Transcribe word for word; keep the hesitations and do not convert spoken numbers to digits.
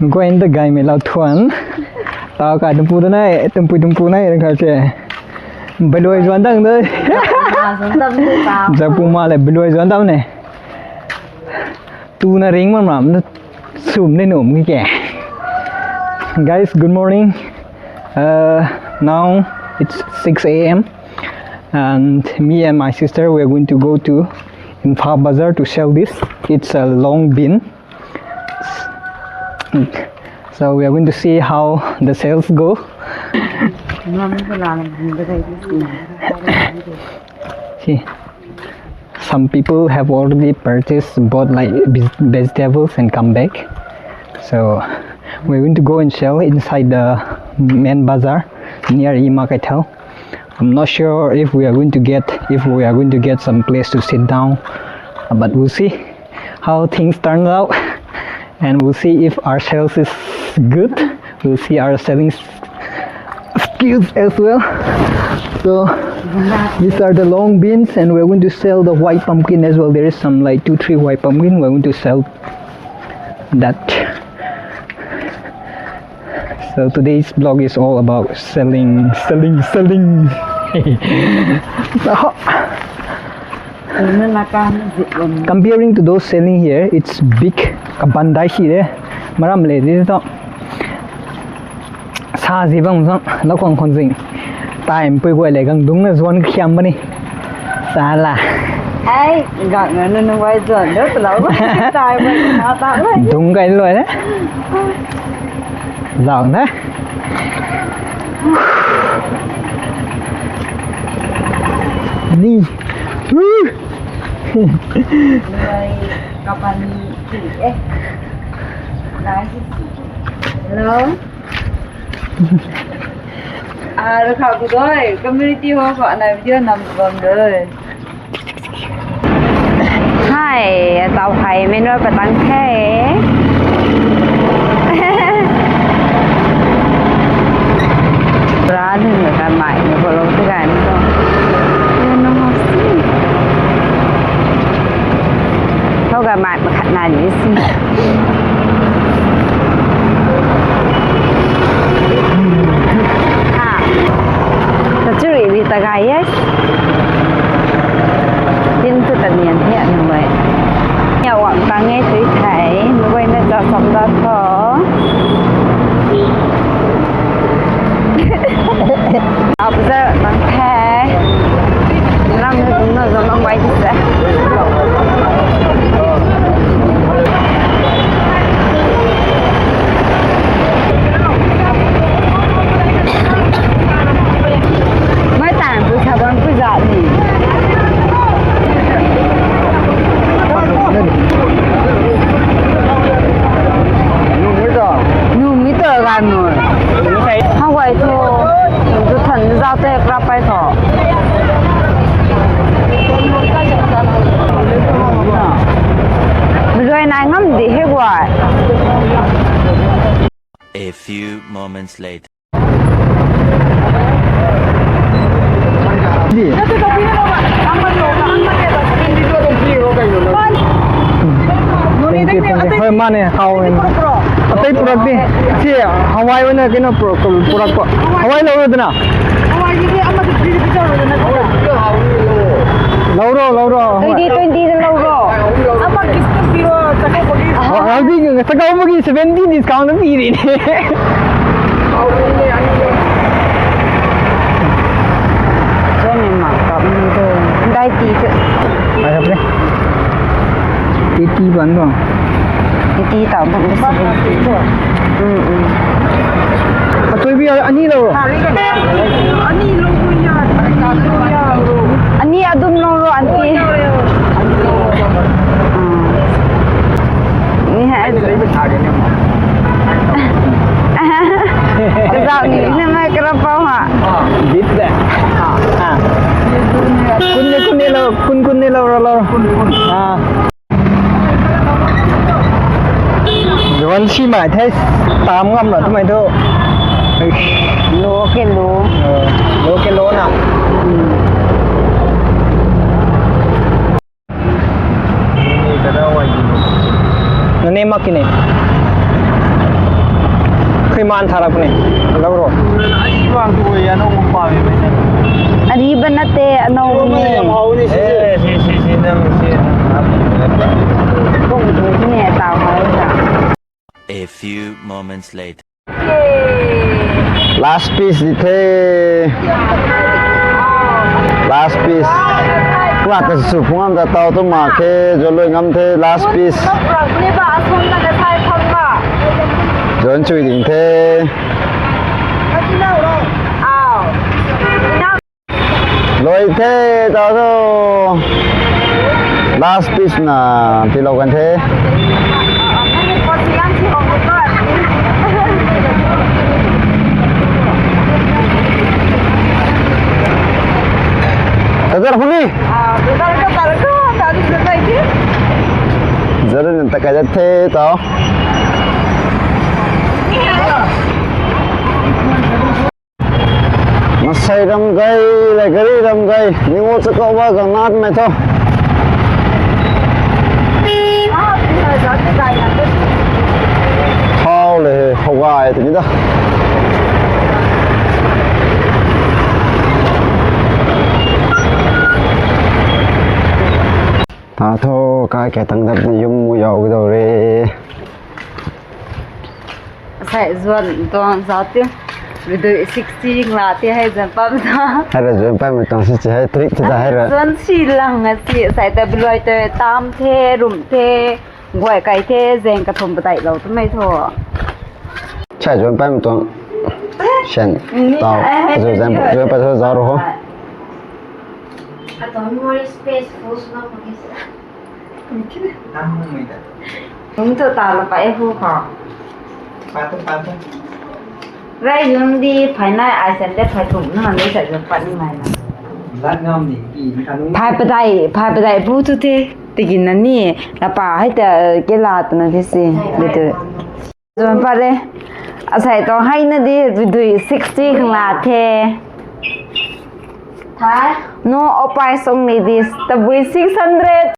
Guan ta gaymei lau thuan. Tau kai tumpu ta nai, tumpui tumpu nai rang kha che. Baluai zuan dang de. Zapu ma le baluai zuan dam ne. Tu na ring man ram na sum ne num ki ke. Guys, good morning. Uh, now it's six a m and me and my sister, we are going to go to Imphal Bazaar to sell this. It's a long bean. So we are going to see how the sales go. See, some people have already purchased, bought like veg- vegetables and come back. So we're going to go and sell inside the main bazaar near Ima Keithel. I'm not sure if we are going to get if we are going to get some place to sit down, but we'll see how things turn out, and we'll see if our sales is good. We'll see our selling s- skills as well. So these are the long beans, and we're going to sell the white pumpkin as well. There is some like two, three white pumpkin. We're going to sell that. So today's vlog is all about selling, selling, selling. Comparing to those selling here, it's big. Kabandai si de. Maram le de to. Sa zi bang sang, lau khang khon zing. Time pui guay le gang dung na zuan khiam bani. Sala. Hey, gang na nung guay zuan de, lau guay. Time pui ma ta guay. Dung kai loi de. Zau na. Ni. Guay kapan ni ki eh. Lai si si. Hello. Ah, rakha ku doi, community hall khou anai video nam bam doi. Hi, tau hai mei nua patang the. Bra nunc ka mai ni bolo tu gan to. Yun nung ho si. Ho ka mai makhat na ni si. Ha. Kachuri bi ta ga, yes. Tin tu ta nian the nung e. Nia wang ta nge tui thei, nung e na cha sam da tho. Abza nang the. Ram ni tung na zam ang bai di se. Mai tan pui sa ban pui za ni. Numi ta gan nu. How I to to than za te krap pai tho. Rui nai ngam di he guay. A few moments later. Thank you, thank you. Hoi, mane, how in. Atei purak di. Si, hawai wana kino purak, purak ko. Hawai lou dana. Lou ro, lou ro. Twenty, twenty na lou ro. Ama gift piro, chakau pagi. Hau di, chakau pagi seventy discount na pi ri ne. Chani ma kap ni tu. Dai ti tu. Ai hap ne. Eighty ban ro. Eighty tau bam de seventy. Mm, mm. Atui bi ani lou. Ani lou ya. Ani adum lou ro anti. Ah. Ni hai. Kazau ni na mai karapau ha. Bit de. Ah. Kun ni, kun ni lou, kun, kun ni lou, lou, lou. Ah. Zuan si mai the, tam ngam na tumai tu. Lo ke lo. Lo ke lo na. Nane mak kine. Iman tharak ni. Lou ro. Ai bang tu ya no pa me. Ariba nate, anau ni. Yam hau ni si. Eh, si, si, si, nang si. Ni tau hau ta. A few moments later. Last piece di the. Last piece. Kla ta su phung am ta tau tu ma khe, zoloi ngam the, last piece. Zon chui ding the. Loi the, tau tu. Last piece na, tilou kan the. Tadar huni. Zara nan takai da the, tau. Masai ram gay, le gari ram gay, ni wo chakau ba gang nat mai tho. Thau le, hou gay, tini da. Ta tho, kai kai tang dat na yum mu yau gdau re. Sai zuan tuang zat ti. Video sixty la ti hei zuan pam ta. Hei ra zuan pam tuang si chi hei trick ti da hei ra. Zuan si lang a si, sai ta biloi te tam the, rum the, guay kai the, zeng kathum patai lou tu mei tho. Sai zuan pam tuang. Sen. Ni, tau. Eh, eh, zuan, eh, zuan pa zuan zau ro ho. Atom more space force na ko kisa. Hum tu ta la pa e hu kha. Patu, patu. Rai yun di phai nai ai sen de phai thum na ni sa yun pat ni mai na. Lat ngam ni ki ni ka nung. Phai padai, phai padai bu tu the. Tiki na ni la pa hai ta ke la ta na the si. De tu. Zuan pat le. Asai tuang hei na di video sixty khang la the. Thai. No, opai song ni this. Tabui six hundred.